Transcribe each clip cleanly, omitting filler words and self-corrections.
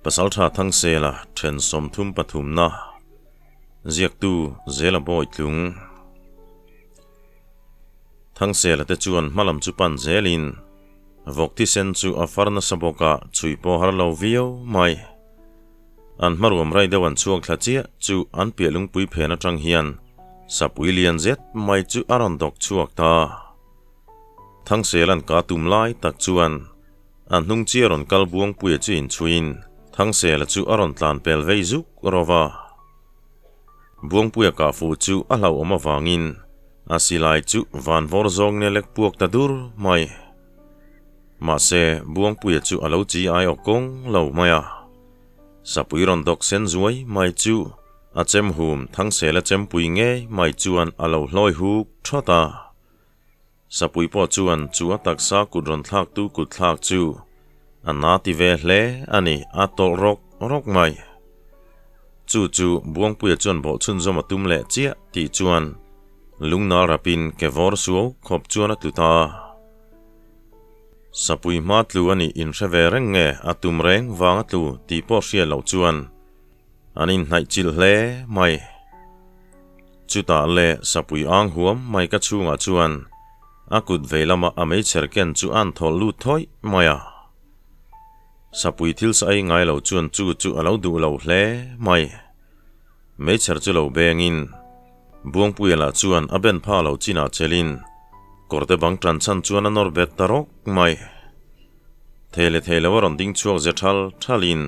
Pasaltha Thangsela then 33 na ziaktu Zela Bawitlung. Thangsela te chuan hmalam chu pan zelin vawk thisen chu a far nasa bawk a, chhui pawh har lo viau mai. An hmaruam rai deuh an chhuak thla chiah chu an piah lungpui phen atang hian sapui lian zet mai chu a rawn dawk chhuak ta. Thangsela'n ka tum lai tak chuan an hnung chi a rawn kal Buangpuia chu inchhuiin Thangsela chu a rawn tlan pel vei zuk rawh va. Buangpuia kah fuh chu a hlauhawm avangin a silai chu van vawr zawng ne lek puak ta dur mai. Mahse, Buangpuia chu a lo chi ai awk kawng lo mai a. Sapui rawn dawk sen zuai mai chu a chem hum Thangsela chempui ngei mai chuan a lo hlawi huk thawt a. Sapui pawh chuan chu a taksa kut rawn thlaktu kut thlak chu a na ti ve hle a ni, a tawlh rawk rawk mai. Chu chu Buangpuia chuan bawh chhunzawm a tum leh chiah tih chuan lungnal rapin ke vawr suau khawp chuan a tlu ta. Sapui hma tlu a nih inhre ve reng nge a tum reng vang a tlu tih pawh hriat loh chuan An inhnaih chilh hle mai. Chutah le sapui ang huam mai ka chhungah chuan a kut vei lama a meichher ken chu a'n thawlh lut thawih mai a. Sapui thil sa ei ngai lo chuan chu chu a lo duh lo hle mai. Meichher chu lo bengin Buangpuia lah chuan a ben pha lo chinah chelin kawrte bang tan chhan chuan a nawr bet ta rawk mai. Thei leh thei lo a rawn ding chhuak ze thal thalin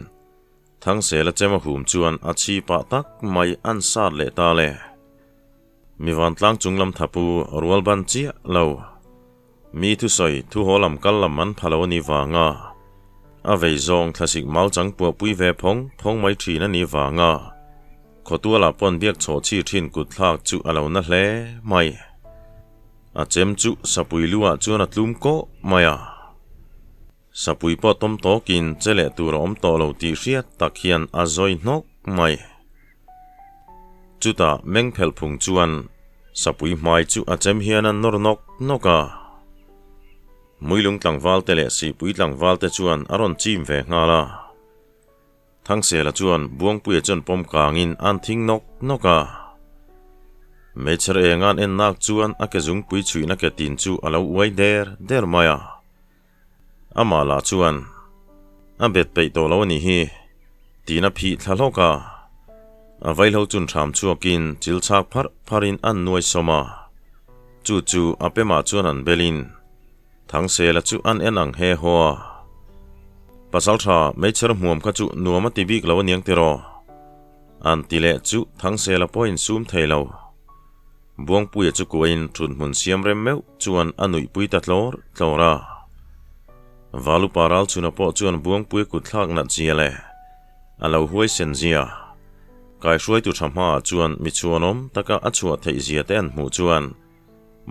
Thangsela chem a hum chuan a chhi pah tak mai an sat leh ta le. Mi vantlang chung lam thapu rual ban chiah lo. Mi thusawi thu haw lam kal lam an pha lo a nih vanga a vei zawng thlasik mau chang puah pui ve phawng phawng mai thin a nih vanga khawtualah pawn biak chhawh chhi thin kut thlak chu a lo na hle mai. A chem chu sapui lu ah chuan a tlum kawh mai a. Sapui pawh tawm tawkin che leh tur a awm tawh lo tih hriat tak hian a zawi hnawk mai. Chutah meng phelh phung chuan sapui hmai chu a chem hian a nawr nawk nawk a. Muilung tlangval te leh sihpui tlangval te chuan a rawn chim ve nghal a. Thangsela chuan Buangpuia chuan pawm kangin a'n thing nawk nawk a. Hmeichher eng a'n en nak chuan a ke zungpui chhuihna ke tin chu a lo uai der der mai a. Amah lah chuan, A bet peih tawh lo a nih hi, tiin a phih thla hlawk a. A vaihlo chun hram chhuakin chil chhak pharh pharhin an nuai sawm a. Chu chu a pemah chuan an belin Thangsela chu an en ang he haw a. Pasaltha meichher hmuam kha chu nuam a ti bik lo a niang tiraw? An ti leh chu Thangsela pawhin sum thei lo. Buangpuia chu kuain thut hmun siam rem meuh chuan a nuihpui ta tlawr tlawr a. Valupa Ralchhuna pawh chuan Buangpuia kut thlak nat zia leh a lo huaisen zia, kaihruaitu tha hmaah chuan mi chhuanawm taka a chhuah theih zia te an hmuh chuan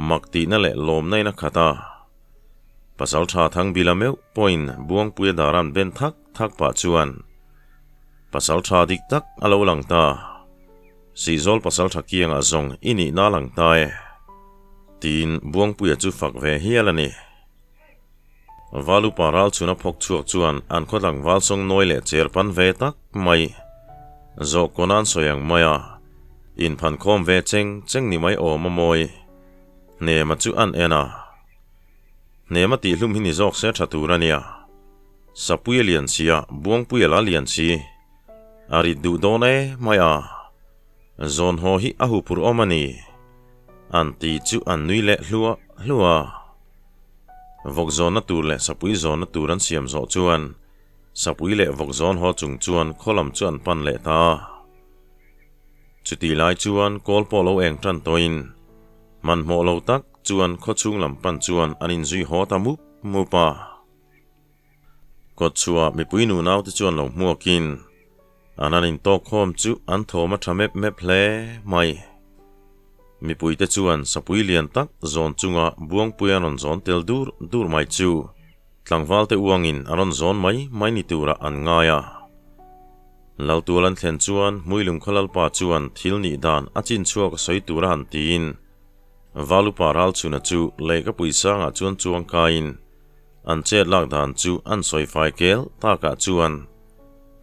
mak tihna leh lawmna in a khat a. Pasaltha Thangbila meuh pawhin Buangpuia daran ben thak thak pah chuan Pasaltha dik tak a lo lang ta. Sihzawl pasaltha kiangah zawng i nihna lang ta e, tiin Buangpuia chu fak ve hial a ni. Valupa Ralchhuna phawk chhuak chuan an khaw tlangval sawng nawi leh cher pan ve tak mai zawh kawn an sawi ang mai a, inphan khawm ve cheng cheng ni mai awm a mawi. Hnema chu an en a, Hnema tih hlum hi ni zawk se tha tur a nia. Sapuia lian sia, Buangpuia la lian si. A rit duh dawn e mai a, zawn haw hi a huphurh awm a ni, an ti chu an nui leh hluah hluah a. Vawk zawnna tur leh sapui zawnna tur an siam zawh chuan sapui leh vawk zawn haw chung chuan khaw lam chu an pan leh ta a. Chutih lai chuan kawl pawh lo eng tan tawhin hmanhmawh lo tak chuan khaw chhung lam pan chuan an inzui haw ta mup mup a. Kawtchhuah mipui nunaute chuan lo hmuakin an han intawkkhawm chu an thawm a tha mep mep hle mai. Mipuite chuan sapui lian tak zawn chunga Buangpui an rawn zawn tel dur dur mai chu tlangvalte uangin a rawn zawn mai mai ni turah an ngai a. Laltual an thlen chuan Hmuilungkhaw Lalpa chuan thil nih dan a chin chhuak a sawi tura han tiin Valupa Ralchhuna chu lehkapui sangah chuan chuang kaiin, An chet lak dan chu an sawi fai kel takah chuan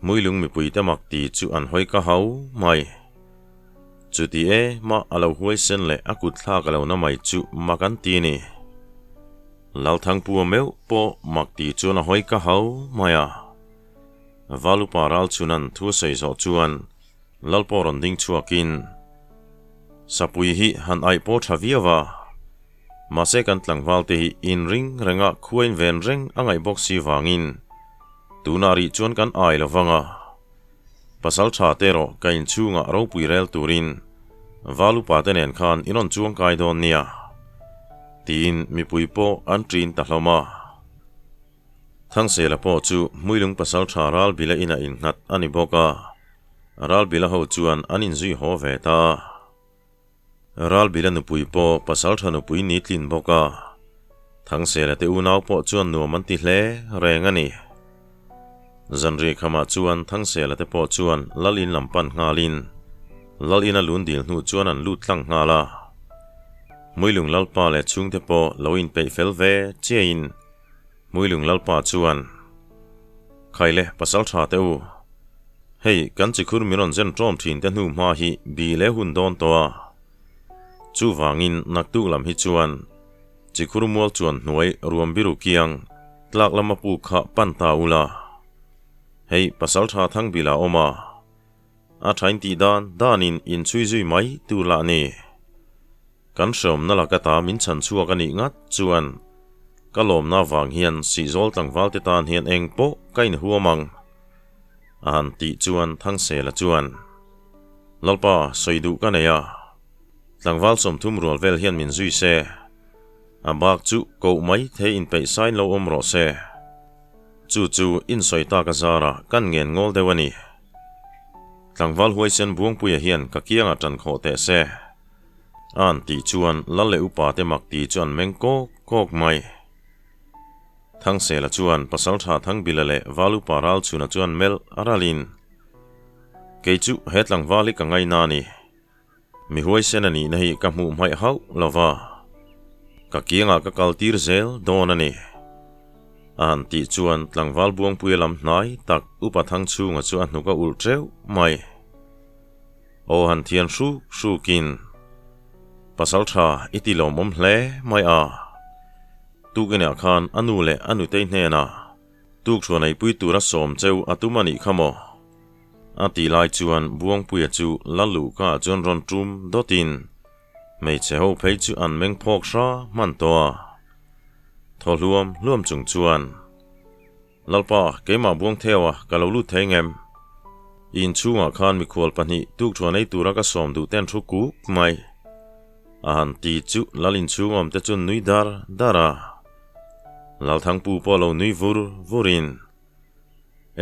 Hmuilung mipuite mak ti chu an hawi ka hau mai. Chuti e mah a lo huaisen leh a kut thlak a lo na mai chu mak an ti ni. Lalthangpua meuh pawh mak ti chuan a hawi ka hau mai a. Valupa Ralchhunan thu a sawi zawh chuan Lalpaw rawn ding chhuakin, Sapui hi han aih pawh tha viau a, mahse kan tlangvalte hi inring renga khuain ven reng a ngaih bawk si vangin tunah rih chuan kan ai lo vang a. Pasal tha te erawh ka inchhungah ropui rel turin Valupa te nen khan i rawn chuang kai dawn nia, tiin mipui pawh an ṭin ta hlawm a. Thangsela pawh chu Hmuilung pasal tha Ralbila inah innghat a ni bawk a, Ralbila ho chuan an inzui haw ve ta. Ralbila nupui pawh pasal tha nupui ni tlin bawk a, Thangsela te unau pawh chuan nuam an ti hle reng a ni. Zanri khamah chuan Thangsela te pawh chuan Lal in lam pan nghalin Lal ina lun dil hnu chuan an lut tlang nghal a. Hmuilung Lalpa leh chhungte pawh lo inpeih fel ve chiahin Hmuilung Lalpa chuan, Khaile, pasal tha teh u. Hei, kan chikhur min rawn zen ṭawm ṭhin te hnu hma hi bi leh hun dawn tawh a. Chuvangin naktuk lam hi chuan chikhur mual chuan hnuai ruam biru kiang tlak lama puk kha pan ta ula. Hei, pasal tha Thangbil a awm a. A thain tih dan danin inchhui zui mai tur lah ni. Kan hreawmna laka ta min chhan chhuak a nih ngat chuan ka lawmna vang hian Sihzawl tlangval te tan hian eng pawh ka inhuam ang, a han tih chuan Thangsela chuan, Lalpa, sawi duh ka nei a, tlangval 30 rual vel hian min zui se, a bak chu koh mai thei inpeih sain lo awm rawh se. Chu chu insawi tak a zarah kan ngen ngawl deuh a ni. Tlangval huaisen Buangpuia hian ka kiangah ṭan khawh teh se. A'n tih chuan lal leh upa te mak ti chu an meng kawk kawk mai. Thangsela chuan Pasalṭha Thangbila leh Val upa Ralchhuna chuan melh a ralin, Kei chu he tlangval hi ka ngaina a ni. Mi huaisen a nihna hi ka hmuh hmaih hauh lo va, ka kiangah ka kal tir zel dawn a ni. A han tih chuan tlangval Buangpuia lam hnai tak upa Thangchhunga chu a hnuk a ulh teuh mai. Aw han thian hruk hrukin, Pasal tha i ti lawmawm hle mai a. Tukinah khan a nu leh a nutei hnenah tukthuan eipui tura sawm cheu a tum a nih kha maw? A tih lai chuan Buangpuia chu la luhka ah chuan rawn tum dawtin hmeichhe ho phei chu an meng phawk hra hman tawh a. Thaw hluam hluam chung chuan, Lalpa, keimah Buangtheu-a ka lo lut thei ngem? I inchhungah khan mikhual pahnih tukthuan ei tura ka sawm duh ten thu kuk mai. A han ti chu Lal inchhung awmte chu nui dar dar a. Lalthangpu pawh lo nui vur vurin,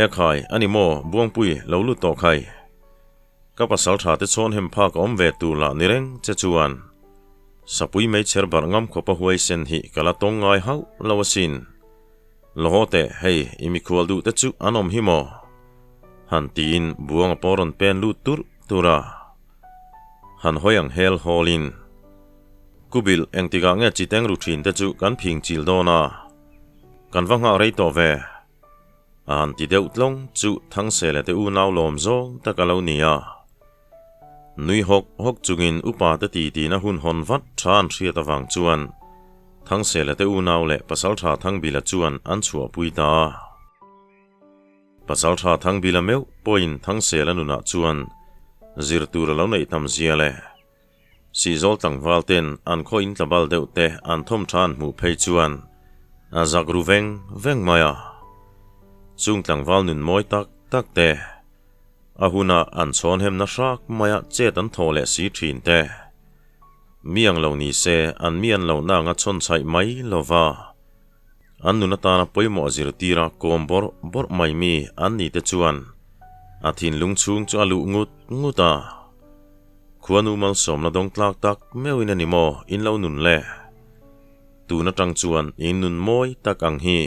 E khai, a ni maw, Buangpui, lo lut tawh khai. Ka pasal tha te chhawn hem phak a awm ve tur lah ni reng che chuan Sapui meichher barh ngam khawp a huaisen hi ka la tawng ngai hauh lo asin. Law teh, hei, i mikhual duh te chu an awm hi maw? Han tiin Buanga pawh rawn pen lut turh turh a. Han hawi ang hel hawlin, Kubilh, engtikah nge chiteng ru thin te chu kan phing chil dawn a? Kan va nghah rei tawh ve. A han ti deuh tlawng chu Thangsela te unau lawm zawng tak a lo ni a. Nui hawk hawk chungin upa te titina hun hawn vat tha an hriat avang chuan Thangsela te unau leh Pasaltha Thangbila chuan an chhuahpui ta a. Pasaltha Thangbila meuh pawhin Thangsela nunah chuan zir tur a lo neih tam zia le. Sihzawl tlangval ten an khaw in tlabal deuh te an thawm tha an hmuh phei chuan a zak ru veng veng mai a. Chung tlangval nun mawi tak tak te, a huna an chhawn hemna hrak maia chet an thawh leh si thin te, mi ang lo ni se an mi an lohna anga chhawn chhaih mai lova an nun atana pawimawh zirtira kawm bawrh bawrh mai mi an ni te chuan a thinlung chhung chu a luh ngut ngut a. Khuanu malsawmna dawng tlak tak meuhin a ni maw in lo nun le? Tun atang chuan in nun mawi tak ang hi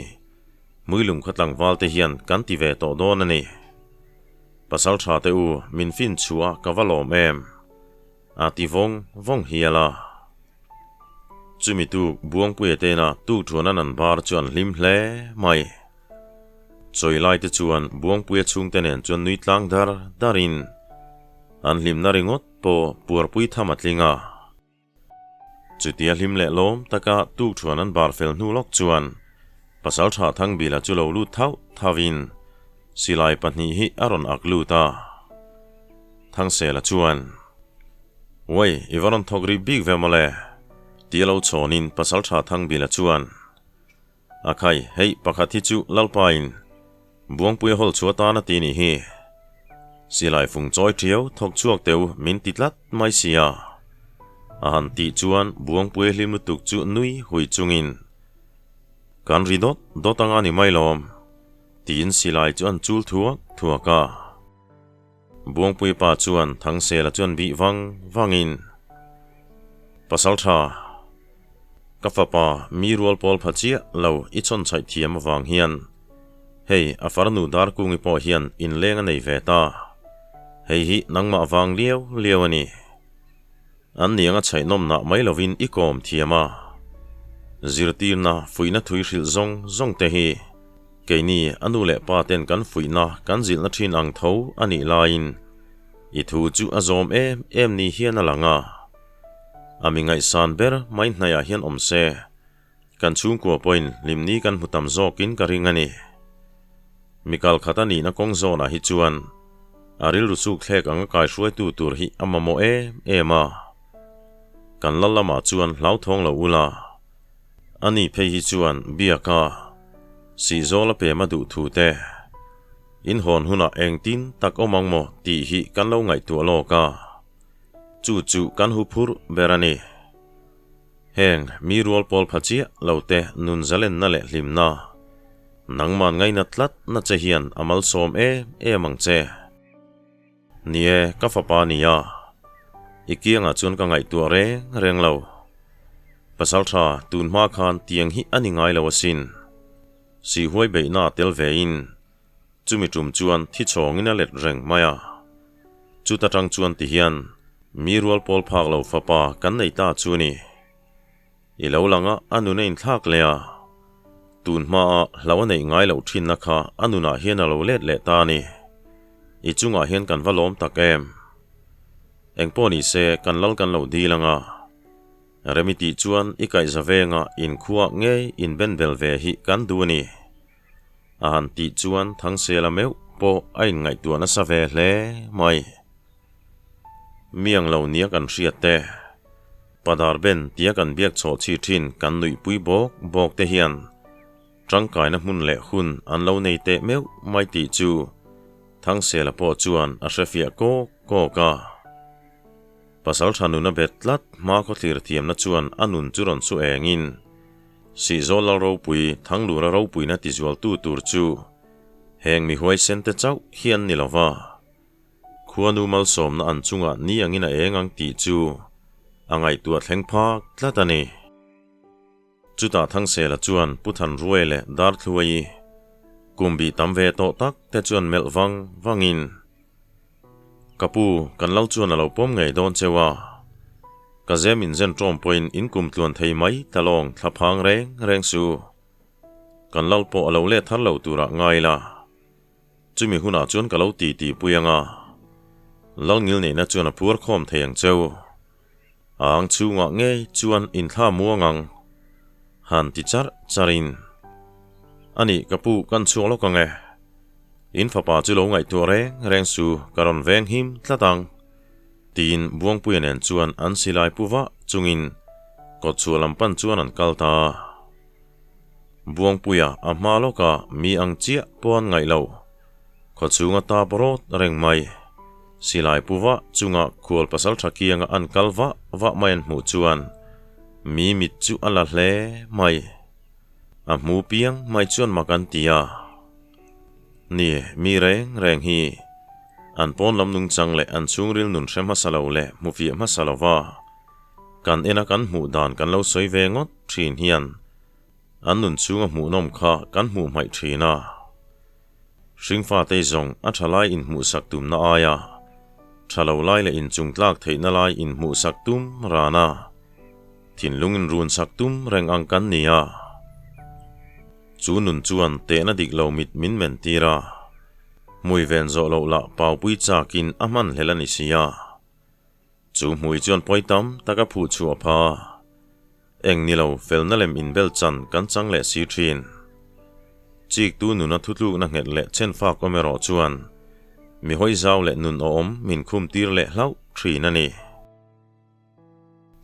Hmuilung kha tlangval te hian kan ti ve tawh dawn a ni. Pasal tha te u min fin chhuah ka va lawm em? A ti vawng vawng hial a. Chumi tuk Buangpuia tena tuk thuan an an bar chu an hlim hle mai. Chawi lai te chuan Buangpuia chhungte nen chuan nui tlang dar dar in an hlimna ringawt pawh puarpui tham a tling a. Chutia hlim leh lawm taka tukthuan an bar fel hnu lawk chuan Pasaltha Thangbila chu lo lut thauh thauh in silai pahnih hi a rawn ak lut a. Thangsela chuan, Uai, i va rawn thawk rih bik ve mawle, tia lo chhawnin Pasaltha Thangbila chuan, A khai, hei pakhat hi chu Lalpain Buangpuia hawl chhuah tan a ti nih hi. Silai fung chawi ṭhiau thawk chhuak teu min ti tlat mai sia. A han tih chuan Buangpuia hlim lutuk chu nui hui chungin, Kan ri dawt dawt anga ni mai lawm, tiin silai chu an chul thuak thuak a. Buangpui pa chuan Thangsela chuan bih vang vangin, Pasal tha, ka fapa mi rual pawl pha chiah lo i chhawn chhaih thiam avang hian hei a farnu Darkungi pawh hian inleng a nei ve ta. Hei hi nangmah vang liau liau a ni. An niang a chhaih nawmnah mai lovin i kawm thiam a. Zirtirna fuihna thui hrilh zawng zawng te hi Keini a nu leh pa ten kan fuihna kan zilhna thin ang tho a nih laiin i thu chu a zawm em em ni hian a lang a. A mi ngaihsan ber mai hnaiah hian awm se, kan chhungkua pawhin hlimni kan hmu tam zawkin ka ring a ni. Mi kalkhat a nihna kawng zawnah hi chuan a rilru chuk thlek anga kaihruaitu tur hi a mamawh em em a. Kan lal lamah chuan hlauthawng lo ula. Ani phei hi chuan biaka sihzawl a pem a duh thu te, in hawn hunah engtin tak awm ang maw tih hi kan lo ngaihtuah lawk a, chu chu kan hu phur ber a ni. Heng mi rual pawl pha chiah lo te nun zalenna leh hlimna, nangman ngaina tlat na che hian a malsawm em em ang che. Ni e, ka fapa a ni a. I kiangah chuan ka ngaihtuah reng reng lo. Pasal tha, tun hma khan tiang hi a ni ngai lo asin. Sihhuai beihna a tel vein, chumi tum chuan thi chhawngin a let reng mai a. Chuta tang chuan ti hian, mi rual pawl phak lo fapa kan nei ta chu ni. I lo lang a, a nun a inthlak leh a. Tun hmaa hlo a neih ngai loh thinna kha a nunah hian a lo let leh ta a ni. I chungah hian kan va lawm tak em? Engpawh ni se, kan lal kan lo dil ang a. Remi tih chuan i kaihza venga inkhuah ngei inbenbel ve hi kan duh a ni. A han tih chuan Thangsela meuh pawh a inngaihtuah nasa ve hle mai. Miang lo nia kan hriat te, Padar Ben tia kan biak chhawh chhi thin kan nuihpui bawk bawk te hian tangkaina hmun leh hun an lo nei teh meuh mai tih chu Thangsela pawh chuan a hrefiah kawk kawk a. Pasal tha nuna bet tlat hma khawthlir thiamna chuan a nun chu rawn chu engin Sihzawl lal ropui Thanglura ropuina tizualtu tur chu heng mi huaisen te chauh hi an ni lova, khuanu malsawmna an chungah ni angin a eng ang tih chu a ngaihtuah thleng phak tlat a ni. Chutah Thangsela chuan Pu Thanruai leh Darthluaii kum bih tam ve tawh tak te chuan melh vang vangin, Ka pu, kan lo chuan a lo pawm ngei dawn cheu a. Ka zem inzen ṭawm pawhin in kum tluan thei mai ta lawng thla phang reng reng su. Kan lal pawh a lo let thar lo turah ngai la. Chumi hunah chuan ka lo ti ti pui ang a. Lal ngil neihna chuan a phuar khawm thei ang cheu. A ang chhungah ngei chuan inthla muang ang. Han ti charh charhin, Ani, ka pu, kan chhuak lawk ang e. In fapa chu lo ngaihtuah reng reng su, ka rawn veng him tlat ang. Tiin Buangpuia nen chuan an silai pu vah chungin kawtchhuah lam pan chuan an kal ta. Buangpuia a hma lawka mi ang chiah pawh an ngaih lo. Khawchhunga tap rawt reng mai. Silai pu vah chunga khual pasal tha kianga an kal vah vah mai an hmuh chuan mi mit chu a la hle mai. A hmu piang mai chuan mak an ti a. Ni, mi reng reng hi an pawn lam nungchang leh an chhungril nun hre hmasa lo leh hmu fiah hmasa lo va, kan ena kan hmuh dan kan lo sawi ve ngawt thin hian an nun chhunga hmuhnawm kha kan hmuh hmaih thin a. Hringfatei zawng a tha lai inhmuhsak tumna aia tha lo lai leh inchungtlak theihna lai inhmuhsak tum ran a, thinlung inrunsak tum reng ang kan ni a. Chu nun chuan tehna dik lo mit min men tir a, hmui ven zawh loh lah paupui chakin a hman hlel a ni si a. Chu hmui chuan pawi tam tak a phuh chhuah pha. Eng ni lo felna lem inbel chan kan chang leh si thin. Chiktu nuna thutlukna nghet leh chenfak awm erawh chuan mi hawi zau leh nun awm min khum tir leh hlauh thin a ni.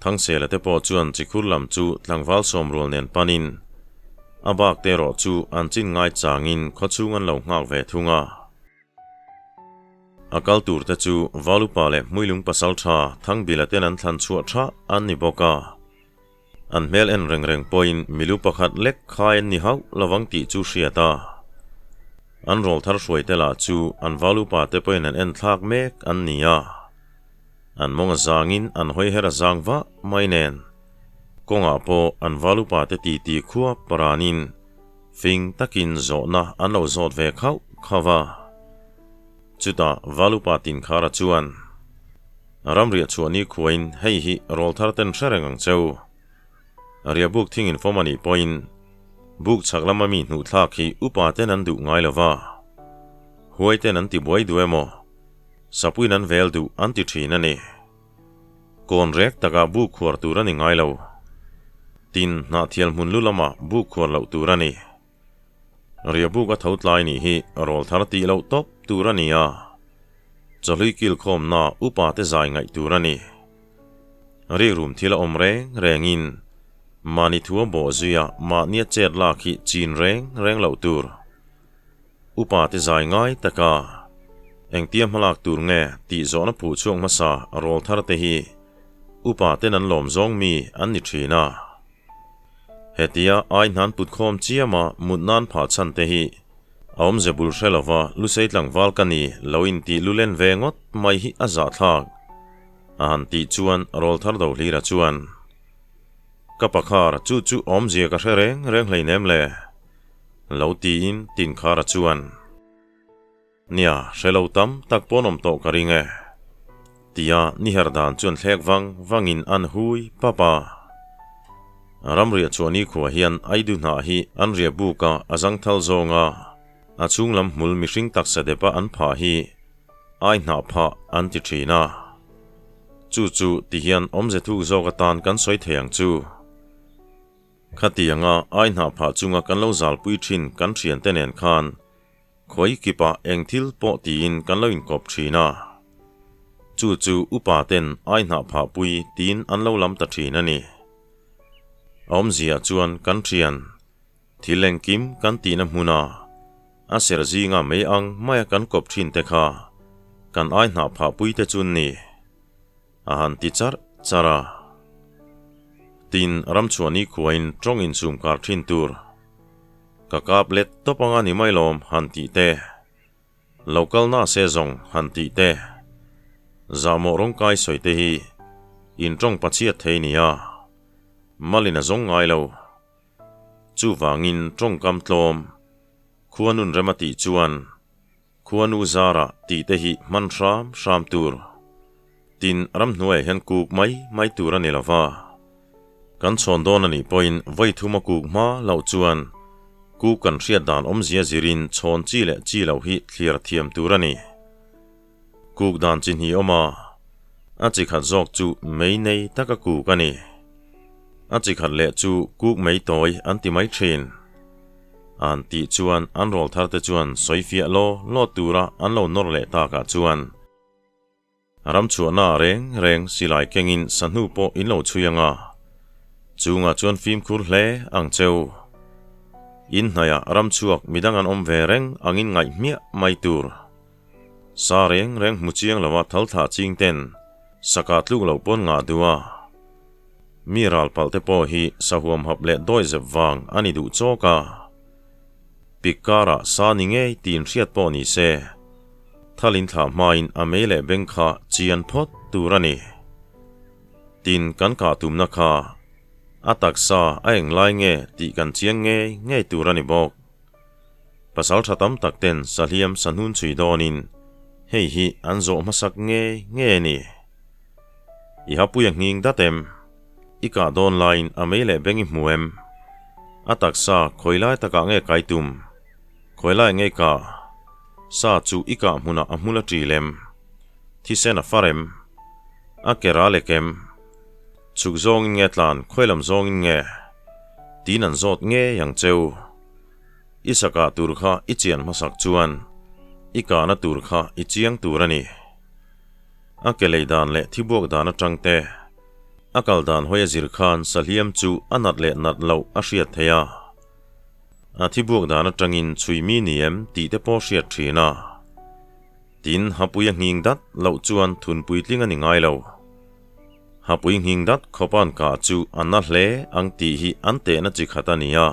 Thangsela te pawh chuan chikhur lam chu tlangval sawmrual nen panin a bak te erawh chu an chin ngai changin khawchhung an lo nghak ve thung a. A kal tur te chu Valupa leh Hmuilung pasaltha Thangbila ten an thlan chhuah tha an ni bawk a. An hmel en reng reng pawhin milu pakhat lek khai an ni hauh lovang tih chu hriat a. An rawl thar hruai te lah chu an Valupa te pawhin an en thlak mek an ni a. An mawng a zangin an hawi her a zang vah mai nen. Kawngah pawh an Valupa te titi khuap ranin fing takin zawhna an lo zawt ve khauh khauh a. Chutah Valupa Tinkhara chuan, Ramriah chhuah ni khuain hei hi rawl thar ten hre reng ang cheu. Riahbuk thing infawm a nih pawhin buk chhak lama mi hnuh thlak hi upa ten an duh ngai lo va, huai ten an ti buai duh emaw, sapuin an vel duh an ti thin a ni. Kawn rek takah buk khuar tur a ni ngai lo. Tin, hnahthial hmun lu lamah buk khuar loh tur a ni. Riahbuk a tho tlai nih hi rawl thar tih loh tawp tur a ni a, chawhlui kilkhawmna upa te zai ngaih tur a ni. Rikrum thil a awm reng rengin mahni thu a bawh zuia mahnia chet lak hi chin reng reng loh tur. Upa te zai ngai taka engtia hmalak tur nge tih zawhna phuh chhuak hmasa rawl thar te hi upa ten an lawm zawng mi an ni thin a. Hetia ai hnan put khawm chiama mut nan phah chhan te hi a awmze bul hre lova Lusei tlangval ka ni lo intih lulen ve ngawt mai hi a zahthlak a han tih chuan rawl thar do hlira chuan Ka pakhar chu chu awmzia ka hre reng reng hleinem le lo tiin Tinkhara chuan Nia, hre lo tam tak pawn awm tawh ka ring e. Tia ni her dan chuan thlek vang vangin an hui pap a. Ramriah chuah nikhua hian Aidu hnah hi an riah buk a, a zangthal zawng a, a chhung lam hmul mihring taksa depa an phah hi ai hnah phah an ti thin a. Chu chu ti hian awmze thuk zawk atan kan sawi thei ang chu. Khatianga ai hnah phah chunga kan lo zalpui thin kan thiante nen khan Khawi kipah eng thil pawh tiin kan lo inkawp thin a, chu chu upa ten ai hnah phah pui tiin an lo lam ta thin a ni. A awmzia chuan kan thian, thil engkim kan tihna hmuna a ser zinga mei ang maia kan kawp thin te kha kan ai hnah phah pui te chu ni. A han ti charh charh a. Tin, ramchhuah ni khuain tawng insum kar thin tur. Ka kap let tawp anga ni mai lawm han tih te, lo kal na se zawng han tih te, zahmawh rawngkai sawi te hi in tawng pachhiat thei nia, malin a zawng ngai lo. Chuvangin tawngkam tlawm, khuanun rem a tih chuan Khuanu zara tih te hi hman hram hram tur. Tin, ramhnuaiah hian kuk mai mai tur a ni lo va. Kan chhawn dawn a nih pawhin vawi thum a kuk hma loh chuan kuk kan hriat dan awmzia zirin chhawn chi leh chi loh hi thlir thiam tur a ni. Kuk dan chi hnih awm a, a chi khat zawk chu mei nei taka kuk a ni. A chi khat leh chu kuk mei tawi an ti mai thin. An tih chuan an rawl thar te chuan sawi fiah law law tura an lo nawr leh takah chuan ramchhuahna reng reng silai kengin sahnu pawh in lo chhui ang a, chungah chuan fimkhur hle ang cheu. In hnaihah ramchhuak midang an awm ve reng angin ngaih hmiah mai tur. Sa reng reng hmu chiang lova thal thlah ching ten saka tluk loh pawn ngah duh a. Mi ral palh te pawh hi sahuam hap leh dawi zep vang a ni duh chawk a. Pik karah sa ni ngei tiin hriat pawh ni se, thalin thlah hmain a mei leh beng kha chian phawt tur a ni. Tin kan kah tumna kha a taksa a englai nge tih kan chiang ngei ngei tur a ni bawk. Pasal tha tam tak ten sahliam sahnun chhui dawnin hei hi an zawh hmasak nge nge a ni. I hapuia nghing dat em? I kah dawn laiin a mei leh beng i hmu em? A taksa khawi lai takah nge kai tum? Khawi lai nge kah? Sa chu i kah hmunah a hmul a ṭil em? Thisen a far em? A ke ral ek em? Chhuk zawngin nge tlan khawi lam zawngin nge? Tiin an zawt ngei ang cheu. I sakah tur kha i chian hmasak chuan i kahna tur kha i chiang tur a ni. A ke lei dan leh thibuak dan atang te, a kal dan hawi a zir khan sahliam chu a nat leh nat loh a hriat theih a. A thibuak dan atangin chhui mi ni em tih te pawh hriat thin a. Tin, hapui a nghing dat loh chuan thun puitling a ni ngai lo. Hapui nghing dat khawpa'n kah chu a na hle ang tih hi an tehna chi khat a ni a.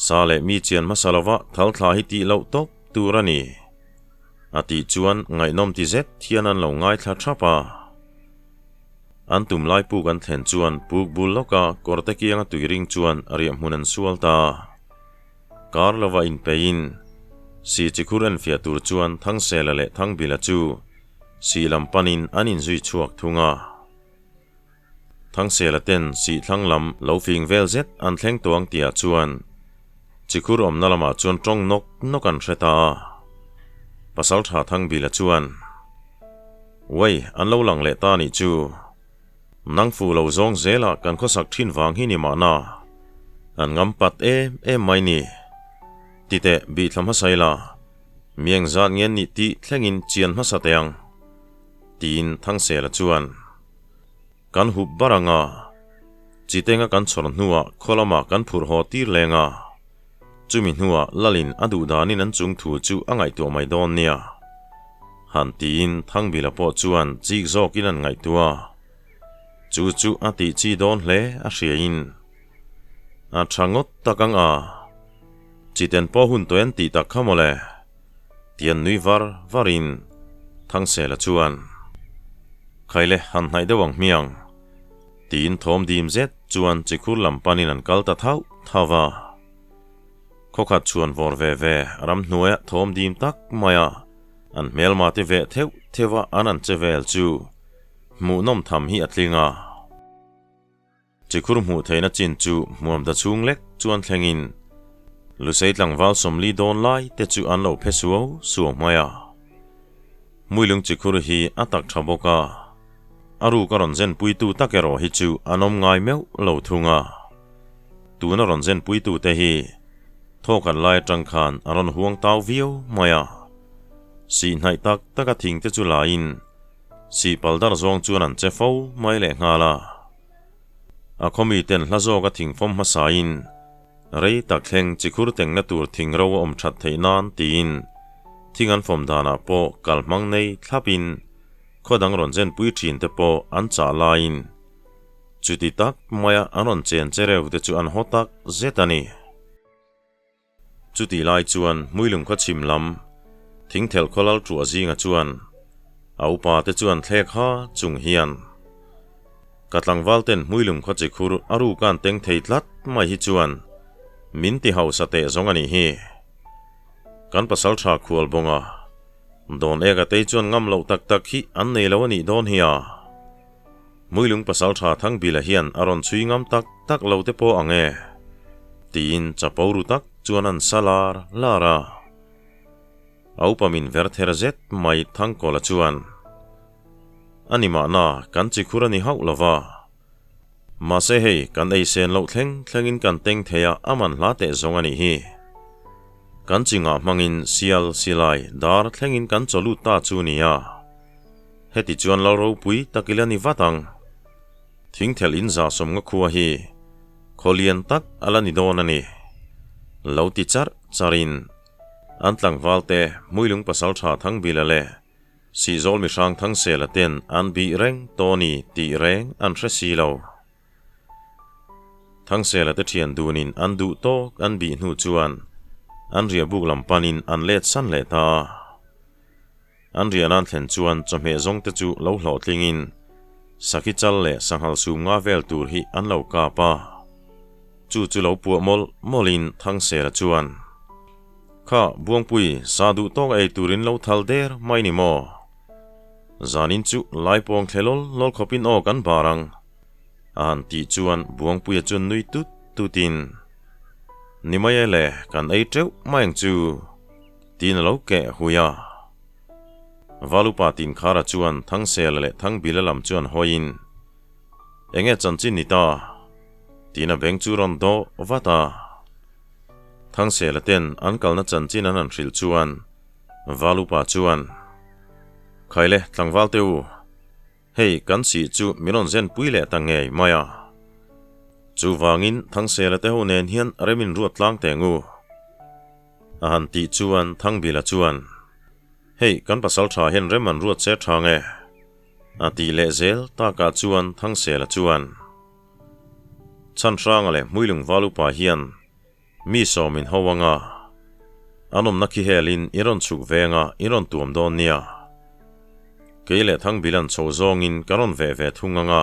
Sa leh mi chian hmasa lova thal thla hi tih loh tawp tur a ni. A tih chuan ngaihnawm ti zet hian an lo ngaithla thap a. An tum lai puk an thlen chuan puk bul lawka kawrte kianga tui ring chuan riahhmun an sual ta. Kar lova inpeiin si chikhur enfiah tur chuan Thangsela leh Thangbila chu si lam panin an inzui chhuak thung a. Thangsela ten sih thlang lam lo fing vel zet an thleng tuang tihah chuan chikhur awmna lamah chuan tawng nawk nawk an hre ta a. Pasaltha Thangbila chuan, Uai, an lo lang leh ta nih chu. Nang fuh lo zawng zelah kan khawsak thin vang hi ni mahna. An ngam pat em em mai ni. Titeh bihthla hmasa ila, mi engzat nge an nih tih thlengin chian hmasa teh ang. Tiin Thangsela chuan, Kan hup bar anga, chitenga kan chhawr hnuah khaw lamah kan phurh haw tir leng a, chumi hnuah Lalin a duh danin an chung thu chu a ngaihtuah mai dawn nia. Han tiin Thangbila pawh chuan chik zawkin an ngaihtuah a, chu chu a tih chi dawn hle a hriain a tha ngawt tak ang a, chiten pawh hun tawih an tih tak kha mawle. Tian nui var varin Thangsela chuan, Khaile han hnaih deuh ang hmiang, tiin thawm dim zet chuan chikhur lam panin an kal ta thauh thauh va. Khawkhat chhuan vawr ve ve ramhnuaia thawm dim tak maia an hmelma te veh theuh theuha an an che vel chu hmuhnawm tham hi a tling a. Chikhur hmuh theihna chin chu hmuam da chhung lek chuan thlengin Lusei tlangval 40 dawn lai te chu an lo phe suau suau mai a. Hmuilung chikhur hi a tak tha bawk a, a ruk a rawn zen puitu tak erawh hi chu an awm ngai meuh lo thung a. Tuna rawn zen puitu te hi thawkhat lai atang khan a rawn huang tau viau mai a. Sih hnaih tak tak a thing te chu laiin sihpal dar zawng chuan an che fo mai leh nghal a. A khawmi ten hla zawk a thingfawm hmasain rei tak thleng chikhur tengna tur thing ro a awm that theih nan tiin thing an fawm danah pawh kal hmang nei thlapin khaw dang rawn zen pui thin te pawh an chah laiin chuti tak maia an rawn chen che reuh te chu an haw tak zet a ni. Chutih lai chuan Hmuilung khaw chhim lam thingthelh khaw lal ṭuah zinga chuan a upa te chuan thlek ha chung hian ka tlangval ten Hmuilung khaw chikhur a rukan teng thei tlat mai hi chuan min ti hausa teh zawng a nih hi. Kan pasalṭha khual bawnga dawn ek a tei chuan ngam loh tak tak hi an nei lo a nih dawn hi a. Hmuilung pasalṭha Thangbila hian a rawn chhui ngam tak tak lo te pawh ang e, tiin chapo ru tak chuan an sa lar lar a. A upa min ver ther zet mai Thangkawla chuan, A ni mahna, kan chikhur a ni hauh lo va. Mahse hei, kan ei sen loh thleng thlengin kan teng thei a, a man hla teh zawng a nih hi. Kan chingah hmangin sial, silai, dar thlengin kan chaw lut ta chu nia. Heti chuan lal ropui tak ila ni vat ang. Thingthelh in 150 khua hi khaw lian tak a la ni dawn a ni. Lo ti charh charhin an tlangval te Hmuilung pasaltha Thangbila leh Sihzawl mihrang Thangsela ten an bih reng tawh a ni tih reng an hre si lo. Thangsela te thian dunin an duh tawk an bih hnu chuan an riahbuk lam panin an let san leh ta a. An riah nan thlen chuan chawhmeh zawng te chu lo hlawhtlingin sakhi chal leh sanghal sum nga vel tur hi an lo kap a. Chu chu lo puah mawlh mawlhin Thangsela chuan, Kha, Buangpui, sa duh tawk ei turin lo thal der mai ni maw? Zanin chu laipawng thle lawl lawl khawpin aw kan bar ang, a han tih chuan Buangpuia chuan nui tut tutin, Ni mai e le, kan ei teuh mai ang chu, tiin a lo keh hui a. Valupa Tinkhara chuan Thangsela leh Thangbila lam chuan hawiin, Enge chanchin ni ta? tiin a beng chu rawn dawh vat a. Thangsela ten an kalna chanchin an han hrilh chuan Valupa chuan, Khaile tlangval te u, hei kan sih chu min rawn zen pui leh ta ngei mai a. Chuvangin Thangsela te ho nen hian rem in ruat tlang teng u. A han tih chuan Thangbila chuan, Hei kan pasal tha hian rem an ruat che tha nge? A tih leh zel takah chuan Thangsela chuan, Chhanhranga leh Hmuilung Valupa hian mi sawmin ho anga an awmna khi helin i rawn chhuk venga i rawn tuam dawn nia. Kei leh Thangbilan chho zawngin ka rawn veh ve thung anga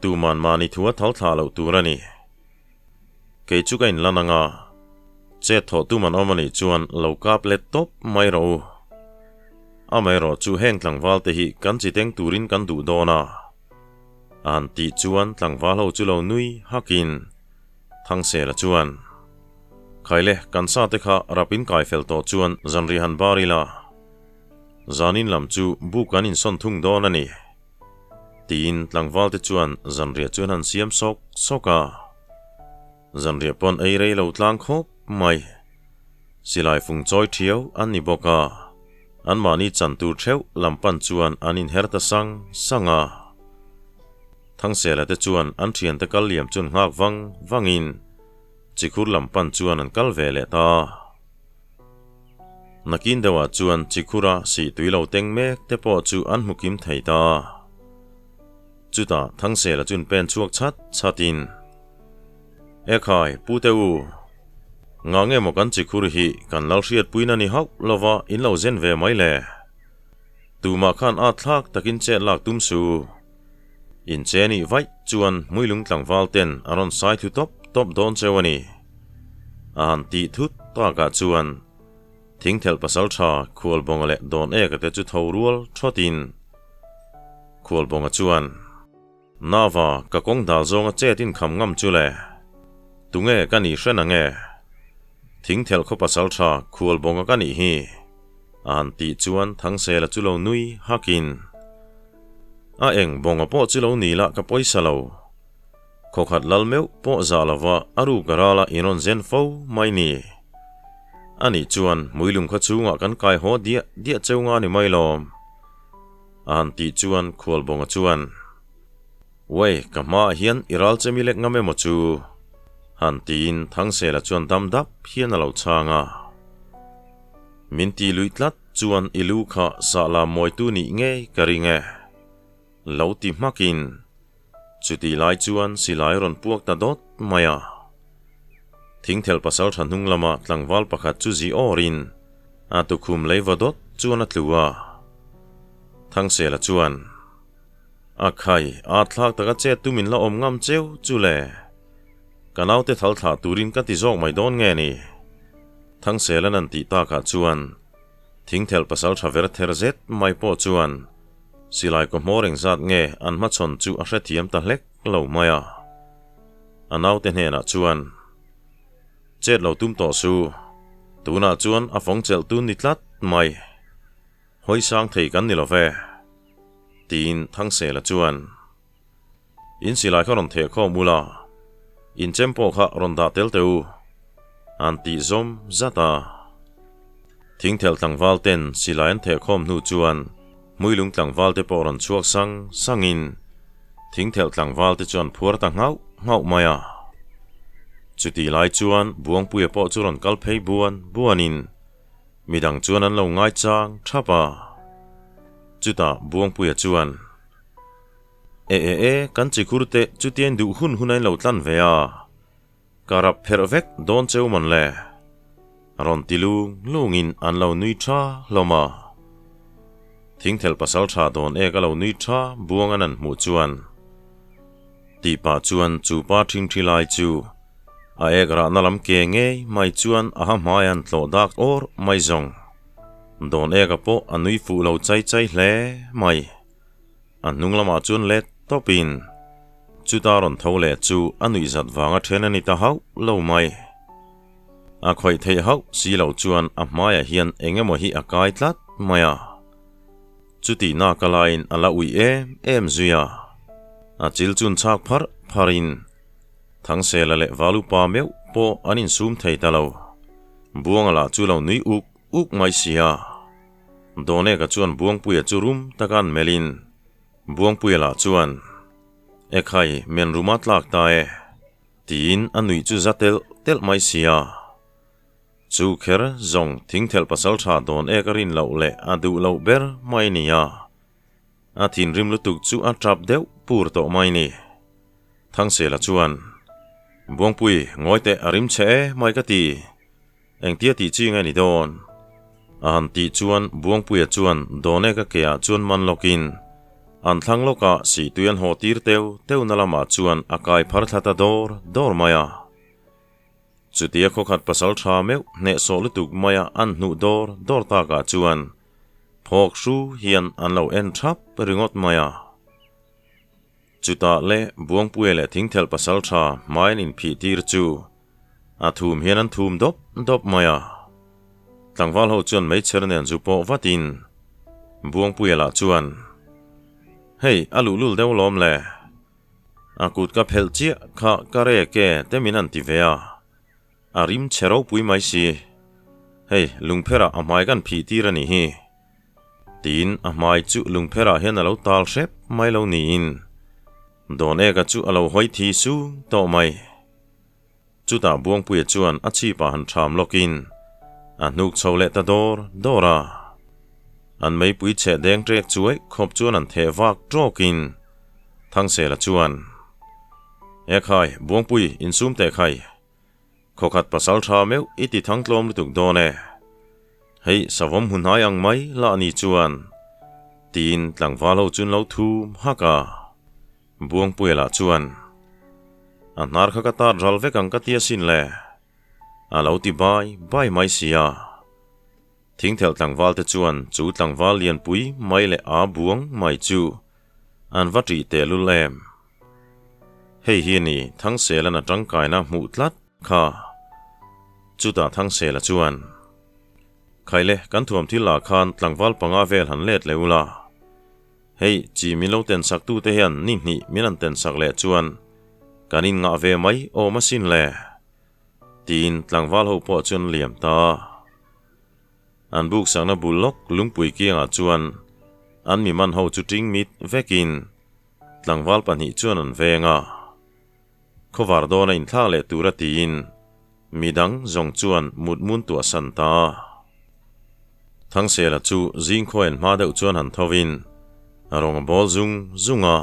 tuman mahni thu a thal thlah loh tur a ni. Kei chu ka inlan anga chet thawh tum an awm a nih chuan lo kap let tawp mai rawh u. Amaherawh chu heng tlangval te hi kan chi teng turin kan duh dawn a. A han tih chuan tlangval ho chu lo nui hakin Thangsela chuan, Khaile, kan sa te kha rap in kai fel tawh chuan zanri han bar ila, zanin lam chu buk kan insawn thung dawn a ni. Tiin tlangval te chuan zanriah chuan han siam sawk sawk a. Zanriah pawn ei rei lo tlang khawp mai. Silai fung chawi thiau an ni bawk a, anmahni chan tur theuh lam pan chuan an inher ta sang sang a. Thangsela te chuan an thiante kal liam chuan nghak vang vangin Chikhur lam pan chuan an kal ve leh ta. Nakin deuhah chuan Chikhura sih tui lo teng mek te pawh chu an hmu kim thei ta. Chutah Thangsela chuan pen chhuak chhat chhatin, Ekhai, Pu te u, ngah nge maw kan Chikhur hi kan lal hriatpuina ni hauh lova in lo zen ve mai le? Tumah khan at thlak takin chet lak tum su. In che nih vaih chuan hmuilung tlangval ten a rawn sai thu tawp tawp dawn cheu a ni. A han tih thut takah chuan thingthelh pasal tha Khualbawnga leh Dawn Eka te chu tho rual thawtin Khualbawnga chuan, Nava, ka kawng dal zawnga chet in kham ngam chu le. Tunge ka nih hre nange? Thingthelh khaw pasal tha Khualbawnga ka nih hi. A han tih chuan Thangsela chu lo nui hakin, A eng bawnga pawh chu lo ni lah ka pawisa lo. Khawkhat lal meuh pawh zah lova a ruk a rala in rawn zen fo mai ni. Anih chuan hmuilung kha chhungah kan kai haw diah diah cheu nga ni mai lawm. A han tih chuan Khualbawnga chuan, Uai, ka hmaah hian i ral chemi lek ngam emaw chu? Han tiin Thangsela chuan dam dap hian a lo chhang a. Min ti lui tlat chuan i lu kha sahla mawitu nih ngei ka ring e. Lo ti hmakin chutih lai chuan silai rawn puak ta dawt mai a. Thingthel pasal tha hnung lama tlangval pakhat chu zi awrin a tukhum lei va dawt chuan a tlu a. Thangsela chuan, A khai, a thlak taka chet tu min la awm ngam cheu chu le. Ka naute thal thlah turin ka ti zawk mai dawn nge ni? Thangsela'n an tih takah chuan Thingthelh pasal tha ver ther zet mai pawh chuan silai kaw hmawr engzat nge an hmachhawn chu a hrethiam ta hlek lo mai a. A naute hnenah chuan, Chet lo tum tawh su, tunah chuan a fawng chelh tun ni tlat mai. Hawi sang thei kan ni lo ve, tiin Thangsela chuan, In silai kha rawn theh khawm ula, in chem pawh kha rawn dah tel teh u, an tih zawm zat a. Thingthelh tlangval ten silai an theh khawm hnu chuan hmuilung tlangval te pawh rawn chhuak sang sangin thingthelh tlangval te chuan phuar ta nghauh nghauh mai a. Chutih lai chuan Buangpuia pawh chu rawn kal phei buan buanin midang chuan an lo ngaichang thap a. Chutah Buangpuia chuan. E e e, kan chikhur te chutiang duh hun hun a in lo tlan ve a, ka rap pherh vek dawn cheu mawn le? Rawn ti lung lungin an lo nui tha hlawm a. Thingthelh pasal tha dawn ek a lo nui tha buang an an hmuh chuan tih pah chuan chu pa thingthi lai chu a ek rahna lam ke ngei mai chuan a ha hmai an tlawh dak awr mai zawng. Dawn eka pawh a nui fuh lo chai chai hle mai. A hnung lamah chuan let tawpin Chuta rawn tho leh chu a nuihzat vanga then a ni ta hauh lo mai. A khawih theih hauh si loh chuan a hmaiah hian eng emaw hi a kai tlat mai a. Chutih nak a laiin a la uih em em zui a. A chil chun chhak pharh pharhin Thangsela leh Valupa meuh pawh an insum thei ta lo. Buanga lah chu lo nui uk uk mai si a. Dawneka chuan Buangpuia chu rum taka an melhin Buangpuia lah chuan, Ekhai, men ruma tlak ta e, tiin a nuih chu za telh telh mai si a. Chu kher zawng thingthelh pasal tha dawn ek a rin loh leh a duh loh ber mai ni a. A thinrim lutuk chu a tap deuh pur tawh mai ni. Thangsela chuan, Buangpui, ngawi teh a rim che e mai ka ti. Engtia tih chi nge ni dawn? A han tih chuan Buangpuia chuan Dawneka keah chuan man lawkin an thlang lawkah sihtui an haw tir teu teu na lamah chuan a kai phar thla ta dawr dawr mai a. Chutia khawkhat pasal tha meuh hnehsawh lutuk maia an hnuh dawr dawr takah chuan phawk hru hian an lo en thap ringawt mai a. Chutah le Buangpuia leh Thingthelh pasal tha hmai an inphih tir chu a thum hian an thum dawp dawp mai a. Tlangval ho chuan meichher nen zu pawh vatin Buangpuia lah chuan, Hei, a luhlul deuh lawm le. A kut ka phelh chiah kha ka rek e te min han ti ve a, a rim chhe ropui mai si. Hei, lungpherah a hmai kan phih tir a nih hi. Tiin a hmai chu lungpherah hian a lo tal hrep mai lo niin Dawneka chu a lo hawi thi sung tawh mai. Chutah Buangpuia chuan a chhipah han ṭham lawkin a hnuk chho leh ta dawr dawr a. An meipui chheh deng ṭek chuai khawp chuan an theh vak ṭawkin Thangsela chuan, E khai, Buangpui, insum teh khai. Khawkhat pasal ṭha meuh i ti thang tlawm lutuk dawn e. Hei, savawm hmu hnai ang mai lah ni chuan, tiin tlangval ho chuan lo thum hak a. Buangpuia lah chuan, A hnar kha ka tat ral vek ang ka ti asin le, a lo ti bai bai mai si a. Thingthelh tlangval te chuan chu tlangval lianpui mai leh a buang mai chu an va ṭih tehlul em. Hei hi a ni Thangselan a tangkaina hmuh tlat kha. Chutah Thangsela chuan, Khaile, kan thuam thil ah khan tlangval panga vel han let leh ula. Hei, chi min lo ten sak tute hian ni hnih min han ten sak leh chuan kan in ngah ve mai awm asin le. Tiin tlangval ho pawh chuan liam ta. An buk sakna bul lawk lungpui kiangah chuan an mi man ho chu ting mit vekin tlangval pahnih chuan an veng a. Khawvar dawna inthlak leh tura tiin midang zawng chuan mut mun tuah san ta. Thangsela chu zing khawian hma deuh chuan han thovin a rawn a bawl zung zung a.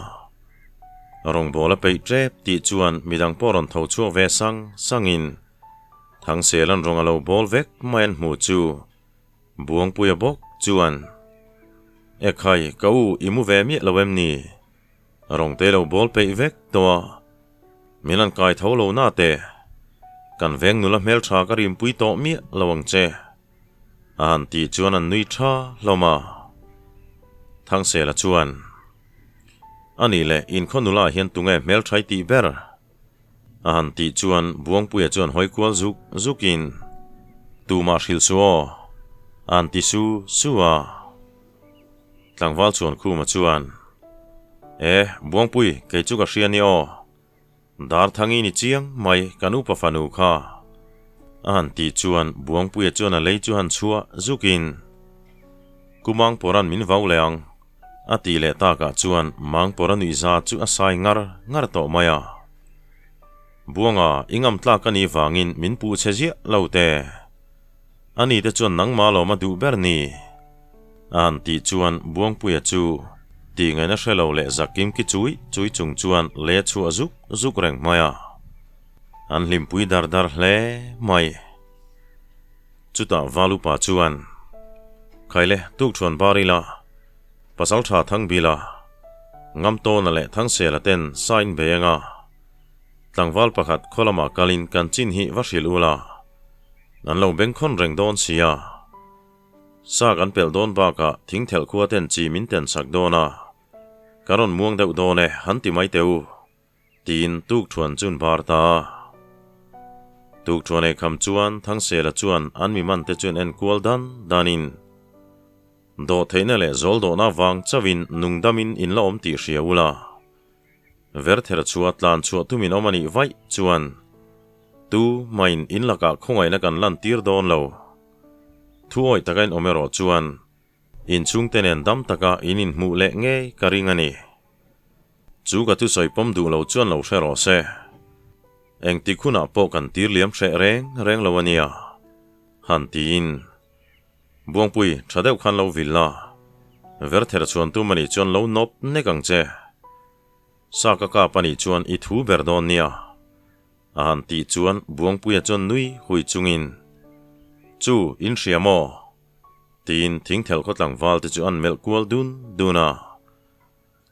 A rawn bawl a peih tep tih chuan midang pawh rawn tho chhuak ve sang sangin Thangsela'n rawn a lo bawl vek mai an hmuh chu Buangpuia bawk chuan, Ekhai, ka u i mu ve miah lo em ni? Rawng te lo bawl peih vek tawh a, min han kai tho lo na teh. Kan veng nula hmeltha ka rimpui tawh miah lo ang che. A han tih chuan an nui tha hlawm a. Thangsela chuan, A nih leh, inkhaw nula ah hian tunge hmelthai tih ber? A han tih chuan Buangpuia chuan hawi kual zuk zukin, Tumah hrilh suh aw, a han ti su su a. Tlangval chuan Khuma chuan, E, Buangpui, kei chu ka hria ni aw. Darthangi ni chiang mai kan upa fanu kha. A han tih chuan Buangpuia chuan a lei chu han chhuah zukin, Kumang pawra'n min vau leh ang, a tih leh takah chuan Mangpawra nuihza chu a sai ngar ngar tawh mai a. Buanga, i ngam tlak ka nih vangin min puh chhe ziah lo te. Ani te chuan nangmah lawm a duh ber ni. A han tih chuan Buangpuia chu tih ngaihna hre lo leh zakim ki chui chui chung chuan le chhuah zuk zuk reng mai a. An hlimpui dar dar hle mai. Chutah Valupa chuan, Khaile, tukṭhuan bar ila, Pasalṭha Thangbila, Ngamtawna leh Thangsela ten sa in bei anga, tlangval pakhat khaw lamah kalin kan chin hi va hrilh ula, an lo bengkhawn reng dawn sia. Sa kan pelh dawn bakah thingthelh khua ten chi min ten sak dawn a, ka rawn muang deuh dawn e, han ti mai teh u. Tiin tukṭhuan chu an bar ta a. Tukṭhuan ei kham chuan Thangsela chuan an mi mante chu an enkual dan danin dawhtheihna leh zawl dawhna vang chauhin nungdamin in la awm tih hria ula. Verther chhuah tlan chhuah tumin awm a nih vaih chuan tu main in lakah khawngaihna kan lantir dawn lo. Thuawih taka in awm erawh chuan Inchhungte nen dam taka in inhmuh leh ngei ka ring a ni. Chu ka thusawi pawm duh lo chuan lo hre rawh se. Engtik hunah pawh kan tir liam hreh reng reng lo a nia. Han tiin. Buangpui, tha deuh khan lo vil la. Verther chhuan tum a nih chuan lo nawp nek ang che. Sa ka kap a nih chuan i thu ber dawn nia. A han tih chuan Buangpuia chuan nui hui chungin, Chu, in hria maw? Tiin thingthelh khaw tlangval te chu an melh kual dun dun a.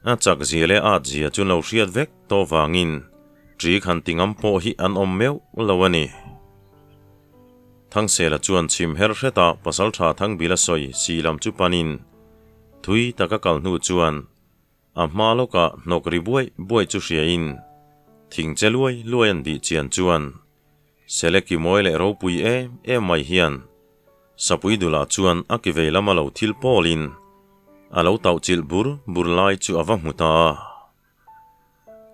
A chak zia leh at zia chu lo hriat vek tawh vangin ṭi khan ti ngam pawh hi an awm meuh lo a ni. Thangsela chuan chhim her hreta pasalṭha Thangbila sawi si lam chu panin thui taka kal hnu chuan A hma lawkah hnawk ri buai buai chu hriain thing che luai luai an bih chian chuan Seleki mawi leh ropui em em mai hian Sapui dulah chuan a ki vei lama lo thil pawlin a lo tauh chilh bur bur lai chu a va hmu ta a.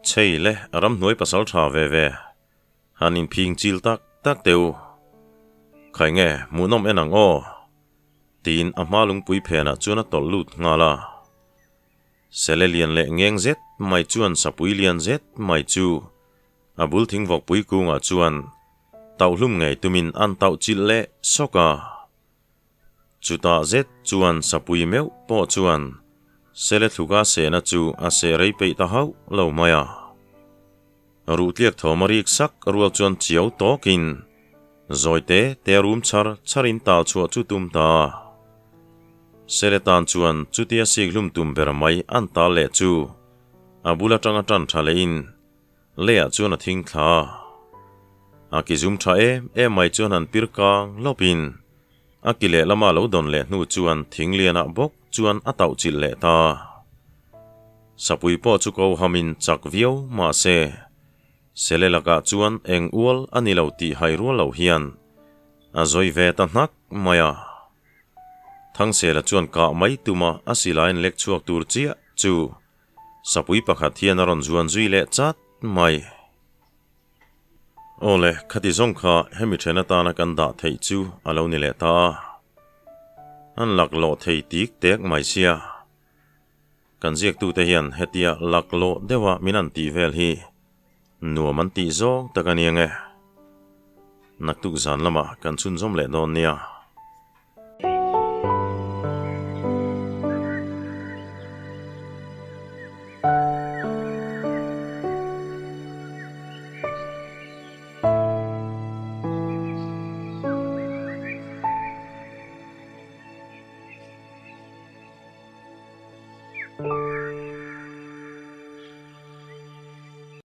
Chhei le ramhnuai pasal tha ve ve han inphing chil tak tak teh u. Khai nge hmuhnawm en ang aw? Tiin a hma lungpui phenah chuan a tawlh lut nghal a. Sele lian leh ngeng zet mai chuan sapui lian zet mai chu a bul thingvawkpui kungah chuan tauhlum ngei tumin an tauh chilh leh sawk a. Chutah zet chuan sapui meuh pawh chuan sele thluka sehna chu a seh rei peih ta hauh lo mai a. Ruhtliak thawm a rik sak rual chuan chiau tawkin zawi te te a rum chhar chharin tal chhuah chu tum ta. Sele tan chuan chutia sik hlum tum ber mai an tal leh chu a bul atanga tan tha lehin leiah chuan a thing thla a. A ki zum tha em em mai chuan han pir kang lawpin a ki lehlama lo dawn leh hnu chuan thing lianah bawk chuan a tauh chilh leh ta. Sapui pawh chu ko hamin chak viau mah se, Sele lakah chuan eng ual a ni lo tih hai rual lo hian a zawi ve ta hnak mai a. Thangsela chuan kah mai tuma a silaiin lek chhuak tur chiah chu Sapui pakhat hian a rawn zuan zui leh chat mai. Awle, khati zawng kha hemi then atana kan dah theih chu a lo ni leh ta a. An laklawh thei tik tek mai sia. Kan ziaktute hian hetia laklawh deuha min an tih vel hi nuam an tih zawng tak a ni ang e. Naktuk zan lamah kan chhunzawm leh dawn nia.